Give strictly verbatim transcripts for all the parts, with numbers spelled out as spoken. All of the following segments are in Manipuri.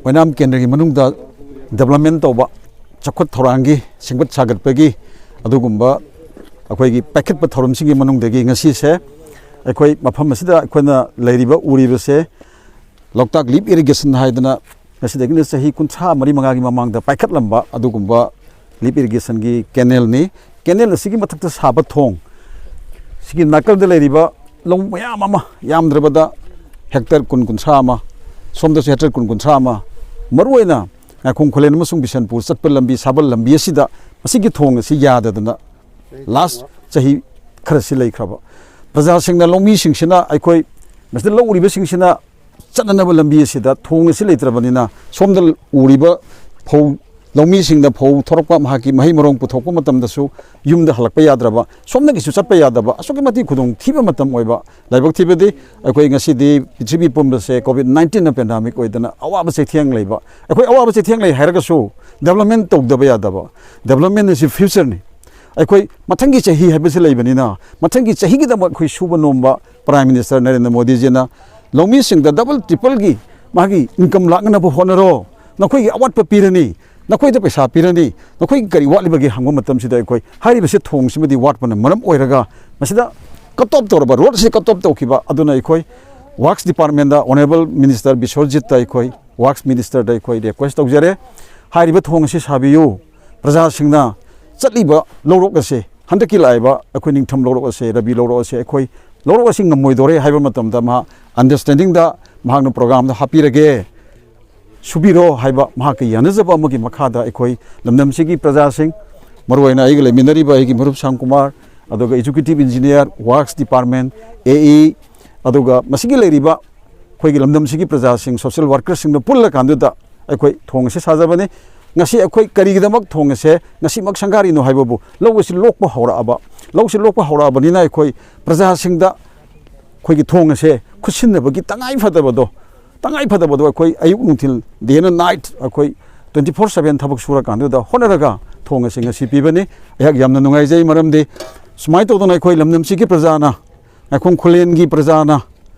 ꯑꯣꯏꯅꯥꯝ ꯀꯦꯟꯗ꯭ꯔꯒꯤ ꯃꯅꯨꯡꯗ ꯗꯤꯕ꯭ꯂꯞꯃꯦꯟ ꯇꯧꯕ, ꯆꯥꯎꯈꯠ ꯊꯧꯔꯥꯡꯒꯤ, ꯁꯦꯝꯒꯠ ꯁꯥꯒꯠꯄꯒꯤ ꯑꯗꯨꯒꯨꯝꯕ ꯑꯩꯈꯣꯏꯒꯤ ꯄꯥꯏꯈꯠꯄ ꯊꯧꯔꯝꯁꯤꯡꯒꯤ ꯃꯅꯨꯡꯗꯒꯤ ꯉꯁꯤꯁꯦ ꯑꯩꯈꯣꯏ ꯃꯐꯝ ꯑꯁꯤꯗ ꯑꯩꯈꯣꯏꯅ ꯂꯩꯔꯤꯕ, ꯎꯔꯤꯕꯁꯦ ꯂꯣꯛꯇꯥꯛ ꯂꯤꯞ ꯏꯔꯤꯒꯦꯁꯟ ꯍꯥꯏꯗꯅ ꯉꯁꯤꯗꯒꯤꯅ ꯆꯍꯤ ꯀꯨꯟꯊ꯭ꯔꯥ ꯃꯔꯤ ꯃꯉꯥꯒꯤ ꯃꯃꯥꯡꯗ ꯄꯥꯏꯈꯠꯂꯝꯕ ꯑꯗꯨꯒꯨꯝꯕ ꯂꯤꯞ ꯏꯔꯤꯒꯦꯁꯟꯒꯤ ꯀꯦꯅꯦꯜꯅꯤ꯫ ꯀꯦꯅꯦꯜ ꯑꯁꯤꯒꯤ ꯃꯊꯛꯇ ꯁꯥꯕ ꯊꯣꯡ, ꯁꯤꯒꯤ ꯅꯥꯀꯜꯗ ꯂꯩꯔꯤꯕ ꯂꯧ ꯃꯌꯥꯝ ꯑꯃ, ꯌꯥꯝꯗ꯭ꯔꯕꯗ ꯍꯦꯛꯇꯔ ꯀꯨꯟ ꯀꯨꯟꯊ꯭ꯔꯥ ꯑꯃ, ꯁꯣꯝꯗꯁꯨ ꯍꯦꯛꯇꯔ ꯀꯨꯟ ꯀꯨꯟꯊ꯭ꯔꯥ ꯑꯃ, ꯃꯔꯨꯑꯣꯏꯅ ꯉꯥꯏꯈꯣꯡ ꯈꯨꯂꯦꯟ ꯑꯃꯁꯨꯡ ꯕꯤꯁꯦꯟꯄꯨꯔ ꯆꯠꯄ ꯂꯝꯕꯤ, ꯁꯥꯕꯜ ꯂꯝꯕꯤ ꯑꯁꯤꯗ ꯃꯁꯤꯒꯤ ꯊꯣꯡ ꯑꯁꯤ ꯌꯥꯗꯗꯅ ꯂꯥꯁ ꯆꯍꯤ ꯈꯔꯁꯤ ꯂꯩꯈ꯭ꯔꯕ꯫ ꯄ꯭ꯔꯖꯥꯁꯤꯡꯅ, ꯂꯧꯃꯤꯁꯤꯡꯁꯤꯅ, ꯑꯩꯈꯣꯏ ꯃꯁꯤꯗ ꯂꯧ ꯎꯔꯤꯕꯁꯤꯡꯁꯤꯅ ꯆꯠꯅꯅꯕ ꯂꯝꯕꯤ ꯑꯁꯤꯗ ꯊꯣꯡ ꯑꯁꯤ ꯂꯩꯇ꯭ꯔꯕꯅꯤꯅ, ꯁꯣꯝꯗ ꯎꯔꯤꯕ ꯐꯧ, ꯂꯧꯃꯤꯁꯤꯡꯗ ꯐꯧ ꯊꯣꯔꯛꯄ, ꯃꯍꯥꯛꯀꯤ ꯃꯍꯩ ꯃꯔꯣꯡ ꯄꯨꯊꯣꯛꯄ ꯃꯇꯝꯗꯁꯨ ꯌꯨꯝꯗ ꯍꯜꯂꯛꯄ ꯌꯥꯗ꯭ꯔꯕ, ꯁꯣꯝꯗꯒꯤꯁꯨ ꯆꯠꯄ ꯌꯥꯗꯕ, ꯑꯁꯨꯛꯀꯤ ꯃꯇꯤꯛ ꯈꯨꯗꯣꯡ ꯊꯤꯕ ꯃꯇꯝ ꯑꯣꯏꯕ꯫ ꯂꯥꯏꯕꯛ ꯊꯤꯕꯗꯤ ꯑꯩꯈꯣꯏ ꯉꯁꯤꯗꯤ ꯄ꯭ꯔꯤꯊꯤꯕꯤ ꯄꯨꯝꯕꯁꯦ ꯀꯣꯚꯤꯗ ꯅꯥꯏꯟꯇꯤꯟꯅ ꯄꯦꯟꯗꯥꯃꯤꯛ ꯑꯣꯏꯗꯅ ꯑꯋꯥꯕ ꯆꯩꯊꯦꯡ ꯂꯩꯕ꯫ ꯑꯩꯈꯣꯏ ꯑꯋꯥꯕ ꯆꯩꯊꯦꯡ ꯂꯩ ꯍꯥꯏꯔꯒꯁꯨ ꯗꯦꯕꯂꯞꯃꯦꯟ ꯇꯧꯗꯕ ꯌꯥꯗꯕ꯫ ꯗꯦꯕꯂꯞꯃꯦꯟ ꯑꯁꯤ ꯐ꯭ꯌꯨꯆꯔꯅꯤ꯫ ꯑꯩꯈꯣꯏ ꯃꯊꯪꯒꯤ ꯆꯍꯤ ꯍꯥꯏꯕꯁꯤ ꯂꯩꯕꯅꯤꯅ, ꯃꯊꯪꯒꯤ ꯆꯍꯤꯒꯤꯗꯃꯛ ꯑꯩꯈꯣꯏ ꯁꯨꯕ ꯅꯣꯝꯕ ꯄ꯭ꯔꯥꯏꯝ ꯃꯤꯅꯤꯁꯇꯔ ꯅꯔꯦꯟꯗ꯭ꯔ ꯃꯣꯗꯤꯖꯤꯅ ꯂꯧꯃꯤꯁꯤꯡꯗ ꯗꯕꯜ ꯇ꯭ꯔꯤꯄꯜꯒꯤ ꯃꯥꯒꯤ ꯏꯟꯀꯝ ꯂꯥꯛꯅꯅꯕ ꯍꯣꯠꯅꯔꯣ, ꯅꯈꯣꯏꯒꯤ ꯑꯋꯥꯠꯄ ꯄꯤꯔꯅꯤ, ꯅꯈꯣꯏꯗ ꯄꯩꯁꯥ ꯄꯤꯔꯅꯤ, ꯅꯈꯣꯏꯒꯤ ꯀꯔꯤ ꯋꯥꯠꯂꯤꯕꯒꯦ ꯍꯪꯕ ꯃꯇꯝꯁꯤꯗ ꯑꯩꯈꯣꯏ ꯍꯥꯏꯔꯤꯕꯁꯤ ꯊꯣꯡꯁꯤꯃꯗꯤ ꯋꯥꯠꯄꯅ ꯃꯔꯝ ꯑꯣꯏꯔꯒ ꯃꯁꯤꯗ ꯀꯠ ꯑꯣꯐ ꯇꯧꯔꯕ, ꯔꯣꯗꯁꯤ ꯀꯠ ꯑꯣꯐ ꯇꯧꯈꯤꯕ ꯑꯗꯨꯅ ꯑꯩꯈꯣꯏ ꯋꯥꯔꯛꯁ ꯗꯤꯄꯥꯔꯠꯃꯦꯟꯗ ꯑꯣꯅꯔꯦꯕꯜ ꯃꯤꯅꯤꯁꯇꯔ ꯕꯤꯁ꯭ꯋꯔꯖꯤꯠꯇ ꯑꯩꯈꯣꯏ ꯋꯥꯔꯛꯁ ꯃꯤꯅꯤꯁꯇꯔꯗ ꯑꯩꯈꯣꯏ ꯔꯤꯀ꯭ꯋꯦꯁ ꯇꯧꯖꯔꯦ, ꯍꯥꯏꯔꯤꯕ ꯊꯣꯡ ꯑꯁꯤ ꯁꯥꯕꯤꯌꯨ꯫ ꯄ꯭ꯔꯖꯥꯁꯤꯡꯅ ꯆꯠꯂꯤꯕ ꯂꯧꯔꯣꯛ ꯑꯁꯦ, ꯍꯟꯗꯛꯀꯤ ꯂꯥꯛꯏꯕ ꯑꯩꯈꯣꯏ ꯅꯤꯡꯊꯝ ꯂꯧꯔꯣꯛ ꯑꯁꯦ, ꯔꯕꯤ ꯂꯧꯔꯣꯛ ꯑꯁꯦ, ꯑꯩꯈꯣꯏ ꯂꯧꯔꯣꯛ ꯑꯁꯤ ꯉꯝꯃꯣꯏꯗꯧꯔꯦ ꯍꯥꯏꯕ ꯃꯇꯝꯗ ꯃꯍꯥꯛ ꯑꯟꯗꯔꯁ꯭ꯇꯦꯟꯗꯤꯡꯗ ꯃꯍꯥꯛꯅ ꯄ꯭ꯔꯣꯒ꯭ꯔꯥꯝꯗ ꯍꯥꯞꯄꯤꯔꯒꯦ, ꯁꯨꯕꯤꯔꯣ ꯍꯥꯏꯕ ꯃꯍꯥꯛꯀ ꯌꯥꯅꯖꯕ ꯑꯃꯒꯤ ꯃꯈꯥꯗ ꯑꯩꯈꯣꯏ ꯂꯝꯗꯝꯁꯤꯒꯤ ꯄ꯭ꯔꯖꯥꯁꯤꯡ, ꯃꯔꯨꯑꯣꯏꯅ ꯑꯩꯒ ꯂꯩꯃꯤꯟꯅꯔꯤꯕ ꯑꯩꯒꯤ ꯃꯔꯨꯞ ꯁ꯭ꯌꯥꯝ ꯀꯨꯃꯥꯔ, ꯑꯗꯨꯒ ꯑꯦꯛꯖꯤꯀ꯭ꯌꯨꯇꯤꯚ ꯏꯟꯖꯤꯅꯤꯌꯥꯔ, ꯋꯥꯔꯛꯁ ꯗꯤꯄꯥꯔꯠꯃꯦꯟ, ꯑꯦ ꯏ, ꯑꯗꯨꯒ ꯃꯁꯤꯒꯤ ꯂꯩꯔꯤꯕ ꯑꯩꯈꯣꯏꯒꯤ ꯂꯝꯗꯝꯁꯤꯒꯤ ꯄ꯭ꯔꯖꯥꯁꯤꯡ, ꯁꯣꯁꯤꯌꯦꯜ ꯋꯥꯔꯀꯔꯁꯤꯡꯗꯨ ꯄꯨꯜꯂꯀꯥꯟꯗꯨꯗ ꯑꯩꯈꯣꯏ ꯊꯣꯡ ꯑꯁꯤ ꯁꯥꯖꯕꯅꯤ꯫ ꯉꯁꯤ ꯑꯩꯈꯣꯏ ꯀꯔꯤꯒꯤꯗꯃꯛ ꯊꯣꯡ ꯑꯁꯦ ꯉꯁꯤꯃꯛ ꯁꯪꯒꯥꯔꯤꯅꯣ ꯍꯥꯏꯕꯕꯨ, ꯂꯧ ꯑꯁꯤ ꯂꯣꯛꯄ ꯍꯧꯔꯛꯑꯕ, ꯂꯧꯁꯤ ꯂꯣꯛꯄ ꯍꯧꯔꯛꯑꯕꯅꯤꯅ ꯑꯩꯈꯣꯏ ꯄ꯭ꯔꯖꯥꯁꯤꯡꯗ ꯑꯩꯈꯣꯏꯒꯤ ꯊꯣꯡ ꯑꯁꯦ ꯈꯨꯠꯁꯤꯟꯅꯕꯒꯤ ꯇꯉꯥꯏ ꯐꯗꯕꯗꯣ, ꯇꯉꯥꯏ ꯐꯗꯕꯗꯣ ꯑꯩꯈꯣꯏ ꯑꯌꯨꯛ ꯅꯨꯡꯊꯤꯜ, day and night, ꯑꯩꯈꯣꯏ twenty four seven ꯊꯕꯛ ꯁꯨꯔꯀꯥꯟꯗꯨꯗ ꯍꯣꯠꯅꯔꯒ ꯊꯣꯡ ꯑꯁꯤ ꯉꯁꯤ ꯄꯤꯕꯅꯤ꯫ ꯑꯩꯍꯥꯛ ꯌꯥꯝꯅ ꯅꯨꯡꯉꯥꯏꯖꯩ, ꯃꯔꯝꯗꯤ ꯁꯨꯃꯥꯏꯅ ꯇꯧꯗꯅ ꯑꯩꯈꯣꯏ ꯂꯝꯗꯝꯁꯤꯒꯤ ꯄ꯭ꯔꯖꯥꯅ, ꯉꯥꯏꯈꯣꯡ ꯈꯨꯂꯦꯟꯒꯤ ꯄ꯭ꯔꯖꯥꯅ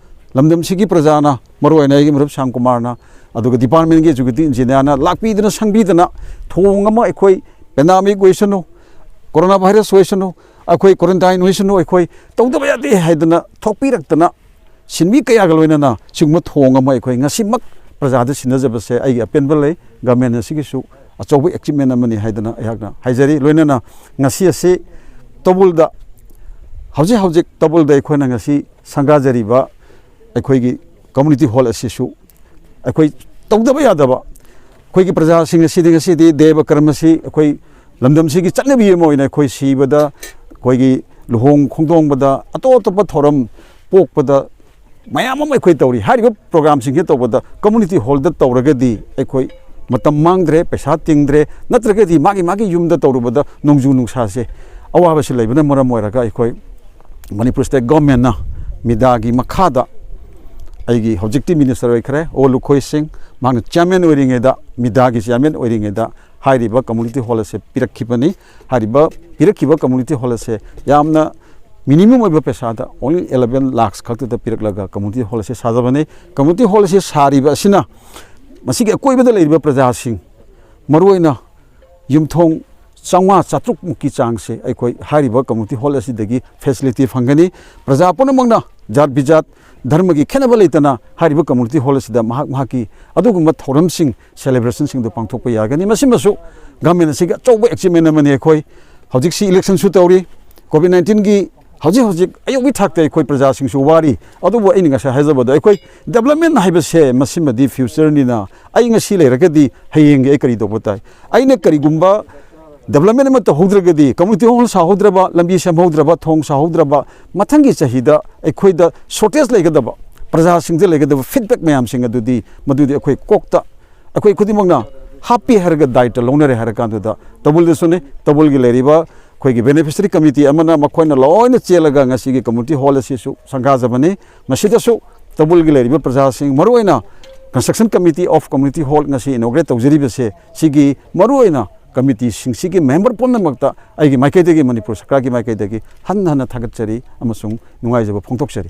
ꯂꯝꯗꯝꯁꯤꯒꯤ ꯄ꯭ꯔꯖꯥꯅ, ꯃꯔꯨꯑꯣꯏꯅ ꯑꯩꯒꯤ ꯃꯔꯨꯞ ꯁ꯭ꯌꯥꯝ ꯀꯨꯃꯥꯔꯅ, ꯑꯗꯨꯒ ꯗꯤꯄꯥꯔꯠꯃꯦꯟꯒꯤ ꯑꯦꯛꯖꯤꯀ꯭ꯌꯨꯇꯤꯚ ꯏꯟꯖꯤꯅꯤꯌꯥꯔꯅ ꯂꯥꯛꯄꯤꯗꯅ ꯁꯪꯕꯤꯗꯅ, ꯊꯣꯡ ꯑꯃ, ꯑꯩꯈꯣꯏ ꯄꯦꯟꯗꯥꯃꯤꯛ ꯑꯣꯏꯁꯅꯨ, ꯀꯣꯔꯣꯅꯥ ꯚꯥꯏꯔꯁ ꯑꯣꯏꯁꯅꯨ, ꯑꯩꯈꯣꯏ ꯀ꯭ꯋꯥꯔꯦꯟꯇꯥꯏꯟ ꯑꯣꯏꯁꯅꯨ, ꯑꯩꯈꯣꯏ ꯇꯧꯗꯕ ꯌꯥꯗꯦ ꯍꯥꯏꯗꯅ ꯊꯣꯛꯄꯤꯔꯛꯇꯅ, ꯁꯤꯟꯃꯤ ꯀꯌꯥꯒ ꯂꯣꯏꯅꯅ ꯁꯤꯒꯨꯝꯕ ꯊꯣꯡ ꯑꯃ ꯑꯩꯈꯣꯏ ꯉꯁꯤꯃꯛ ꯄ꯭ꯔꯖꯥꯗ ꯁꯤꯟꯅꯖꯕꯁꯦ ꯑꯩꯒꯤ ꯑꯄꯦꯟꯕ ꯂꯩ꯫ ꯒꯚꯔꯟꯃꯦꯟ ꯑꯁꯤꯒꯤꯁꯨ ꯑꯆꯧꯕ ꯑꯦꯆꯤꯞꯃꯦꯟ ꯑꯃꯅꯤ ꯍꯥꯏꯗꯅ ꯑꯩꯍꯥꯛꯅ ꯍꯥꯏꯖꯔꯤ꯫ ꯂꯣꯏꯅꯅ ꯉꯁꯤ ꯑꯁꯤ ꯇꯧꯕꯨꯜꯗ, ꯍꯧꯖꯤꯛ ꯍꯧꯖꯤꯛ ꯇꯧꯕꯨꯜꯗ ꯑꯩꯈꯣꯏꯅ ꯉꯁꯤ ꯁꯪꯒꯥꯖꯔꯤꯕ ꯑꯩꯈꯣꯏꯒꯤ ꯀꯝꯃ꯭ꯌꯨꯅꯤꯇꯤ ꯍꯣꯜ ꯑꯁꯤꯁꯨ ꯑꯩꯈꯣꯏ ꯇꯧꯗꯕ ꯌꯥꯗꯕ, ꯑꯩꯈꯣꯏꯒꯤ ꯄ꯭ꯔꯖꯥꯁꯤꯡ ꯑꯁꯤꯗꯤ ꯉꯁꯤꯗꯤ ꯗꯦꯕ ꯀꯔꯃꯁꯤ ꯑꯩꯈꯣꯏ ꯂꯝꯗꯝꯁꯤꯒꯤ ꯆꯠꯅꯕꯤ ꯑꯃ ꯑꯣꯏꯅ ꯑꯩꯈꯣꯏ ꯁꯤꯕꯗ, ꯑꯩꯈꯣꯏꯒꯤ ꯂꯨꯍꯣꯡ ꯈꯣꯡꯗꯣꯡꯕꯗ, ꯑꯇꯣꯞ ꯑꯇꯣꯞꯄ ꯊꯧꯔꯝ ꯄꯣꯛꯄꯗ ꯃꯌꯥꯝ ꯑꯃ ꯑꯩꯈꯣꯏ ꯇꯧꯔꯤ꯫ ꯍꯥꯏꯔꯤꯕ ꯄ꯭ꯔꯣꯒ꯭ꯔꯥꯝꯁꯤꯡꯁꯦ ꯇꯧꯕꯗ ꯀꯝꯃ꯭ꯌꯨꯅꯤꯇꯤ ꯍꯣꯜꯗ ꯇꯧꯔꯒꯗꯤ ꯑꯩꯈꯣꯏ ꯃꯇꯝ ꯃꯥꯡꯗ꯭ꯔꯦ, ꯄꯩꯁꯥ ꯇꯤꯡꯗ꯭ꯔꯦ, ꯅꯠꯇ꯭ꯔꯒꯗꯤ ꯃꯥꯒꯤ ꯃꯥꯒꯤ ꯌꯨꯝꯗ ꯇꯧꯔꯨꯕꯗ ꯅꯣꯡꯖꯨ ꯅꯨꯡꯁꯥꯁꯦ ꯑꯋꯥꯕꯁꯤ ꯂꯩꯕꯅ ꯃꯔꯝ ꯑꯣꯏꯔꯒ ꯑꯩꯈꯣꯏ ꯃꯅꯤꯄꯨꯔ ꯁ꯭ꯇꯦꯠ ꯒꯣꯔꯃꯦꯟꯅ ꯃꯤꯗꯥꯒꯤ ꯃꯈꯥꯗ ꯑꯩꯒꯤ ꯍꯧꯖꯤꯛꯇꯤ ꯃꯤꯅꯤꯁꯇꯔ ꯑꯣꯏꯈ꯭ꯔꯦ ꯑꯣ ꯂꯨꯈꯣꯏ ꯁꯤꯡ, ꯃꯍꯥꯛꯅ ꯆꯤꯌꯥꯔꯃꯦꯟ ꯑꯣꯏꯔꯤꯉꯩꯗ, ꯃꯤꯗꯥꯒꯤ ꯆꯤꯌꯥꯔꯃꯦꯟ ꯑꯣꯏꯔꯤꯉꯩꯗ ꯍꯥꯏꯔꯤꯕ ꯀꯝꯃ꯭ꯌꯨꯅꯤꯇꯤ ꯍꯣꯜ ꯑꯁꯦ ꯄꯤꯔꯛꯈꯤꯕꯅꯤ꯫ ꯍꯥꯏꯔꯤꯕ ꯄꯤꯔꯛꯈꯤꯕ ꯀꯝꯃ꯭ꯌꯨꯅꯤꯇꯤ ꯍꯣꯜ ꯑꯁꯦ ꯌꯥꯝꯅ ꯃꯤꯅꯤꯃꯝ ꯑꯣꯏꯕ ꯄꯩꯁꯥꯗ, only eleven lakhs ꯈꯛꯇꯗ ꯄꯤꯔꯛꯂꯒ ꯀꯝꯃ꯭ꯌꯨꯅꯤꯇꯤ ꯍꯣꯜ ꯑꯁꯦ ꯁꯥꯖꯕꯅꯤ꯫ ꯀꯝꯃ꯭ꯌꯨꯅꯤꯇꯤ ꯍꯣꯜ ꯑꯁꯦ ꯁꯥꯔꯤꯕ ꯑꯁꯤꯅ ꯃꯁꯤꯒꯤ ꯑꯀꯣꯏꯕꯗ ꯂꯩꯔꯤꯕ ꯄ꯭ꯔꯖꯥꯁꯤꯡ, ꯃꯔꯨꯑꯣꯏꯅ ꯌꯨꯝꯊꯣꯡ ꯆꯥꯝꯃꯉꯥ ꯆꯥꯇ꯭ꯔꯨꯛ ꯃꯨꯛꯀꯤ ꯆꯥꯡꯁꯦ ꯑꯩꯈꯣꯏ ꯍꯥꯏꯔꯤꯕ ꯀꯝꯃ꯭ꯌꯨꯅꯤꯇꯤ ꯍꯣꯜ ꯑꯁꯤꯗꯒꯤ ꯐꯦꯁꯤꯂꯤꯇꯤ ꯐꯪꯒꯅꯤ꯫ ꯄ꯭ꯔꯖꯥ ꯄꯨꯝꯅꯃꯛꯅ ꯖꯥꯠ ꯕꯤꯖꯥꯠ, ꯙꯔꯃꯒꯤ ꯈꯦꯠꯅꯕ ꯂꯩꯇꯅ ꯍꯥꯏꯔꯤꯕ ꯀꯝꯃ꯭ꯌꯨꯅꯤꯇꯤ ꯍꯣꯜ ꯑꯁꯤꯗ ꯃꯍꯥꯛ ꯃꯍꯥꯛꯀꯤ ꯑꯗꯨꯒꯨꯝꯕ ꯊꯧꯔꯝꯁꯤꯡ, ꯁꯦꯂꯦꯕ꯭ꯔꯦꯁꯟꯁꯤꯡꯗꯨ ꯄꯥꯡꯊꯣꯛꯄ ꯌꯥꯒꯅꯤ꯫ ꯃꯁꯤꯃꯁꯨ ꯒꯚꯔꯟꯃꯦꯟ ꯑꯁꯤꯒꯤ ꯑꯆꯧꯕ ꯑꯦꯆꯤꯞꯃꯦꯟ ꯑꯃꯅꯤ꯫ ꯑꯩꯈꯣꯏ ꯍꯧꯖꯤꯛꯁꯤ ꯏꯂꯦꯛꯁꯟꯁꯨ ꯇꯧꯔꯤ, ꯀꯣꯚꯤꯗ ꯅꯥꯏꯟꯇꯤꯟꯒꯤ ꯍꯧꯖꯤꯛ ꯍꯧꯖꯤꯛ ꯑꯌꯨꯛꯀꯤ ꯊꯥꯛꯇ ꯑꯩꯈꯣꯏ ꯄ꯭ꯔꯖꯥꯁꯤꯡꯁꯨ ꯋꯥꯔꯤ꯫ ꯑꯗꯨꯕꯨ ꯑꯩꯅ ꯉꯁꯥꯏ ꯍꯥꯏꯖꯕꯗꯣ, ꯑꯩꯈꯣꯏ ꯗꯦꯕꯂꯞꯃꯦꯟ ꯍꯥꯏꯕꯁꯦ ꯃꯁꯤꯃꯗꯤ ꯐ꯭ꯌꯨꯆꯔꯅꯤꯅ, ꯑꯩ ꯉꯁꯤ ꯂꯩꯔꯒꯗꯤ ꯍꯌꯦꯡꯒꯤ ꯑꯩ ꯀꯔꯤ ꯇꯧꯕ ꯇꯥꯏ? ꯑꯩꯅ ꯀꯔꯤꯒꯨꯝꯕ ꯗꯦꯕꯂꯞꯃꯦꯟ ꯑꯃ ꯇꯧꯍꯧꯗ꯭ꯔꯒꯗꯤ, ꯀꯝꯃ꯭ꯌꯨꯅꯤꯇꯤ ꯍꯣꯜ ꯁꯥꯍꯧꯗ꯭ꯔꯕ, ꯂꯝꯕꯤ ꯁꯦꯝꯍꯧꯗ꯭ꯔꯕ, ꯊꯣꯡ ꯁꯥꯍꯧꯗ꯭ꯔꯕ, ꯃꯊꯪꯒꯤ ꯆꯍꯤꯗ ꯑꯩꯈꯣꯏꯗ ꯁꯣꯔꯇꯦꯖ ꯂꯩꯒꯗꯕ, ꯄ꯭ꯔꯖꯥꯁꯤꯡꯗ ꯂꯩꯒꯗꯕ ꯐꯤꯗꯕꯦꯛ ꯃꯌꯥꯝꯁꯤꯡ ꯑꯗꯨꯗꯤ ꯃꯗꯨꯗꯤ ꯑꯩꯈꯣꯏ ꯀꯣꯛꯇ ꯑꯩꯈꯣꯏ ꯈꯨꯗꯤꯡꯃꯛꯅ ꯍꯥꯞꯄꯤ ꯍꯥꯏꯔꯒ ꯗꯥꯏꯇ ꯂꯧꯅꯔꯦ ꯍꯥꯏꯔ ꯀꯥꯟꯗꯨꯗ ꯇꯧꯕꯨꯜꯗꯁꯨꯅꯤ, ꯇꯧꯕꯨꯜꯒꯤ ꯂꯩꯔꯤꯕ ꯑꯩꯈꯣꯏꯒꯤ ꯕꯦꯅꯤꯐꯤꯁꯔꯤ ꯀꯃꯤꯇꯤ ꯑꯃꯅ ꯃꯈꯣꯏꯅ ꯂꯣꯏꯅ ꯆꯦꯜꯂꯒ ꯉꯁꯤꯒꯤ ꯀꯝꯃ꯭ꯌꯨꯅꯤꯇꯤ ꯍꯣꯜ ꯑꯁꯤꯁꯨ ꯁꯪꯒꯥꯖꯕꯅꯤ꯫ ꯃꯁꯤꯗꯁꯨ ꯇꯧꯕꯨꯜꯒꯤ ꯂꯩꯔꯤꯕ ꯄ꯭ꯔꯖꯥꯁꯤꯡ, ꯃꯔꯨꯑꯣꯏꯅ Construction Committee of Community Hall ꯉꯁꯤ ꯏꯅꯣꯒ꯭ꯔꯦꯠ ꯇꯧꯖꯔꯤꯕꯁꯦ, ꯁꯤꯒꯤ ꯃꯔꯨꯑꯣꯏꯅ ꯀꯃꯤꯇꯤꯁꯤꯡꯁꯤꯒꯤ ꯃꯦꯝꯕꯔ ꯄꯨꯝꯅꯃꯛꯇ ꯑꯩꯒꯤ ꯃꯥꯏꯀꯩꯗꯒꯤ, ꯃꯅꯤꯄꯨꯔ ꯁꯔꯀꯥꯔꯒꯤ ꯃꯥꯏꯀꯩꯗꯒꯤ ꯍꯟꯅ ꯍꯟꯅ ꯊꯥꯒꯠꯆꯔꯤ ꯑꯃꯁꯨꯡ ꯅꯨꯡꯉꯥꯏꯖꯕ ꯐꯣꯡꯗꯣꯛꯆꯔꯤ꯫